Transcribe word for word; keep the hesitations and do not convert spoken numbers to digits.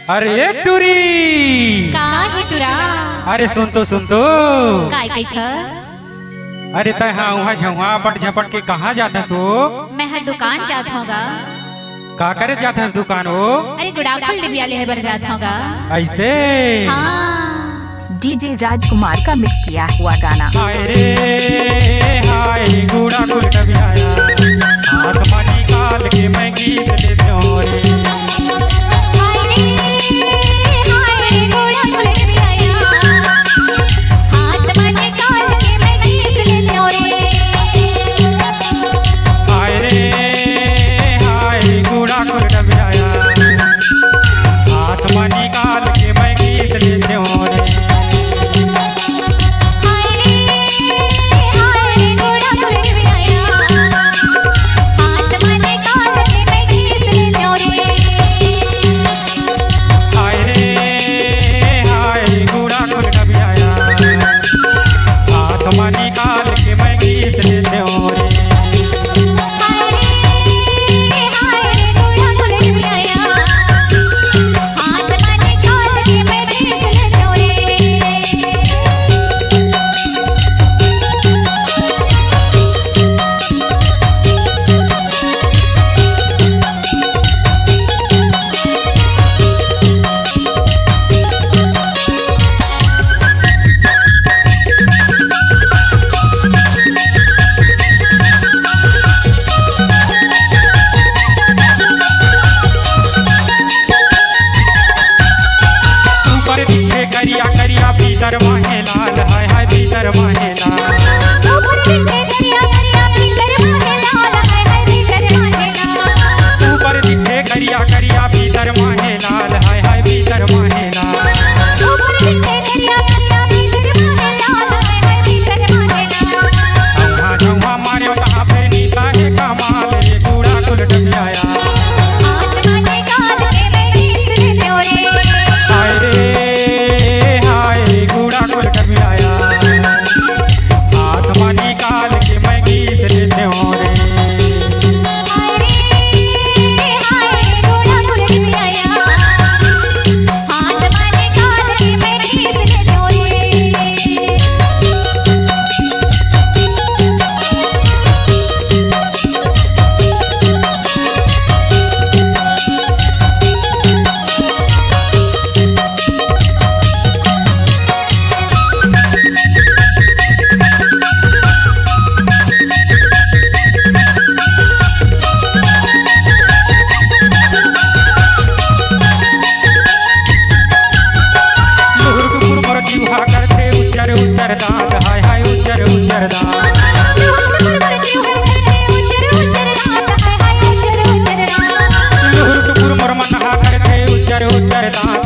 अरे ए टूरी! का हे टूरा? अरे सुन तो, सुन तो। काय कहिथस? अरे तैं हा उहाँ झउहाँ अपट झपट के कहाँ जाथस ओ? मैं हा दुकान जात हँव गा। का करे जाथस दुकान ओ? अरे गुड़ाखू ल डिबिया लेहे बर जात हँव गा। अइसे? हाँ। डीजे राजकुमार का मिक्स किया हुआ गाना। हाय रे, हाय गुड़ाखू ल डिबिया आया, हाथ मा निकाल के मैं गीत लेतेंव रे। हाय रे, हाय गुड़ाखू ल डिबिया आया, हाथ मा निकाल के मैं गीत लेतेंव रे। हाय रे, हाय गुड़ाखू ल डिबिया आया, हाथ मा निकाल के मैं गीत लेतेंव रे। हाय रे, हाय गुड़ाखू ल डिबिया आया, हाथ मा निकाल के मैं गीत लेतेंव रे। हाय रे, हाय गुड़ाखू ल डिबिया आया, हाथ मा निकाल के मैं गीत लेतेंव रे। हाय रे, हाय गुड़ाखू ल डिबिया आया, हाथ मा निकाल के मैं गीत लेतेंव रे। ऊपर दिखे करिया करिया, भीतर माहे लाल, हाय हाय भीतर माहे लाल। ऊपर दिखे करिया करिया, भीतर माहे लाल, हाय हाय भीतर माहे लाल। ऊपर दिखे करिया करिया, भीतर माहे लाल, हाय हाय भीतर माहे लाल। ऊपर दिखे करिया करिया, भीतर माहे लाल, हाय हाय भीतर माहे लाल। जहाँ जहाँ मारे तहाँ फेर निशा हे कमाल, रे गुड़ाखू ल डिबिया आया। हाथ मा निकाल के मैं गीत लेतेंव रे। हाय रे, हाय गुड़ाखू ल डिबिया आया, हाथ मा निकाल के मैं गीत लेतेंव रे। हाय रे, हाय गुड़ाखू ल डिबिया आया, हाथ मा निकाल के मैं गीत लेतेंव रे। लुहुर कुकुर मोर जीव हा करथे उज्जर उज्जर दांत, हाय हाय उज्जर उज्जर दांत। लुहुर कुकुर मोर जीव हा करथे उज्जर उज्जर दांत, हाय हाय उज्जर उज्जर दांत। लुहुर कुकुर मोर मन हा करथे उज्जर उज्जर दांत,